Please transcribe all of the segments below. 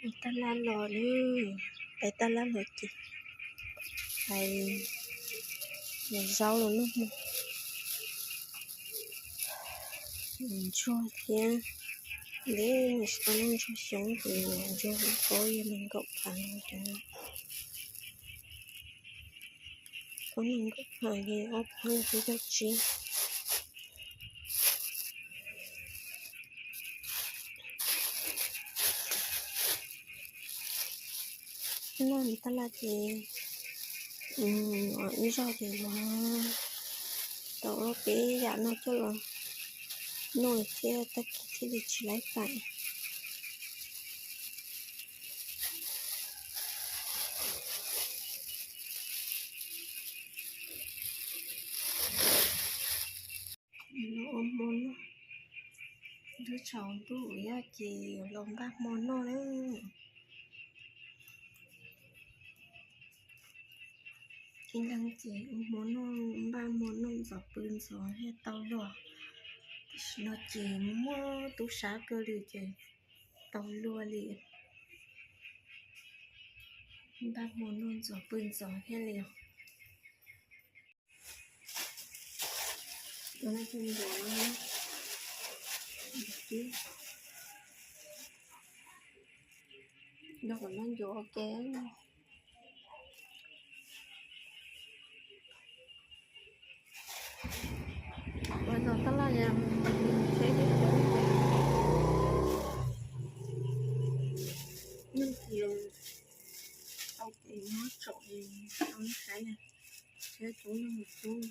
Tab laj los li, pais tab laj los ces pais zaub los noj hmo, ntsuag thiab. Ntev tsis tau noj ntsuag xyoob ces ntsuag pob yog nees nkaum phav no cov. Pob nees nkaum phav ces ob phav peb caug tsib. Noj tab laj ces ib zaug ces yuav tau ob peb yam no coj los noj thiab tag kis thiaj li tsis laib pais. Los ua hmo noj, twb tsaus ntuj ib yam ces los npaj hmo noj lawm. Ib leeg ces ua hmo noj, npaj hmo noj ntxov pw ntxov thiaj tau luag. Tam sim no ces muaj tub sab kawg li ces tau luag li. Npaj hmo noj ntxov pw ntxov thiaj li os. Noj kom noj ncuav ua ke. Ua zog tab laj yog tsheb tib coob. Noj ces tau ces muab tsom tau saib na, tsheb coob noj mus coob.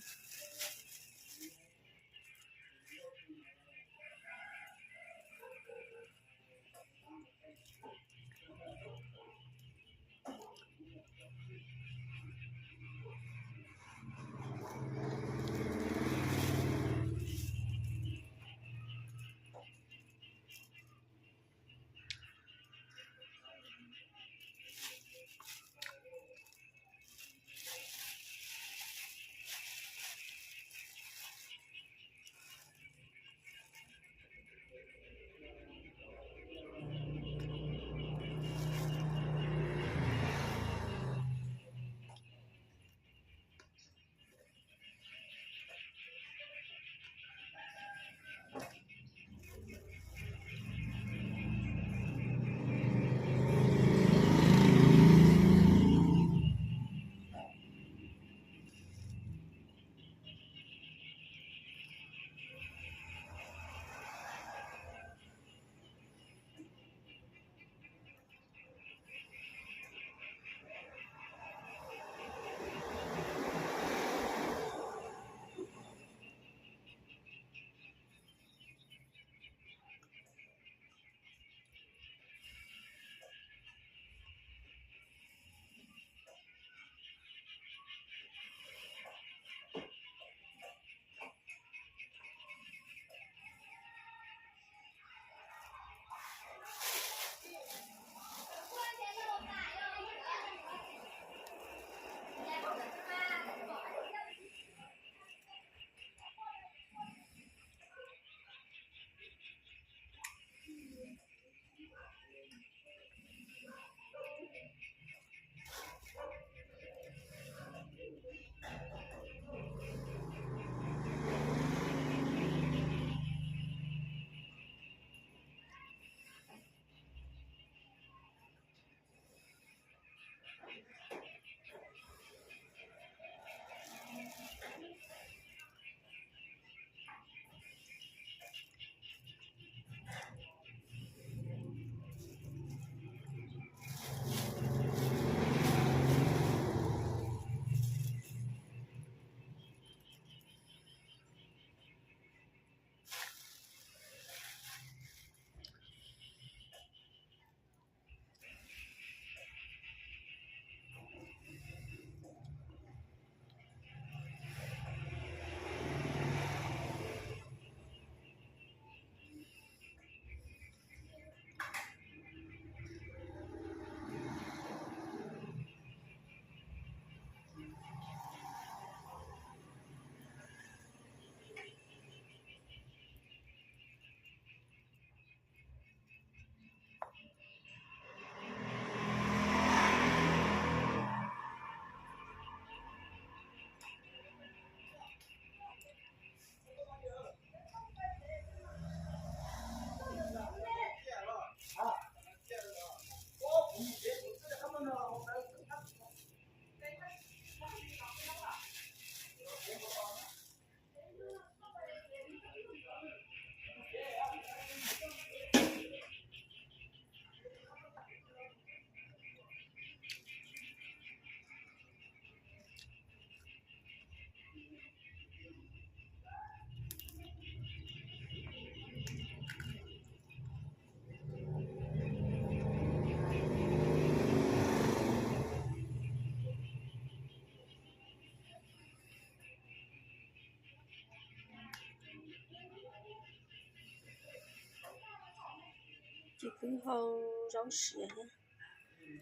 Ces kuv hau zaub siav,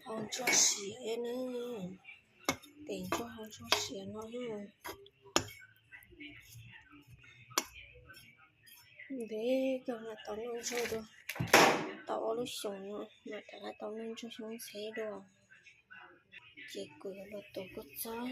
hau ntsuag siav ne, tes ntsuag hau ntsuag siav no. Ntev kawg mam tau noj ntsuag dua, tau ob lub xyoos no mam rov qab tau noj ntsuag xyoob ntxheb dua. Ces kuv yuav los tus kua txob.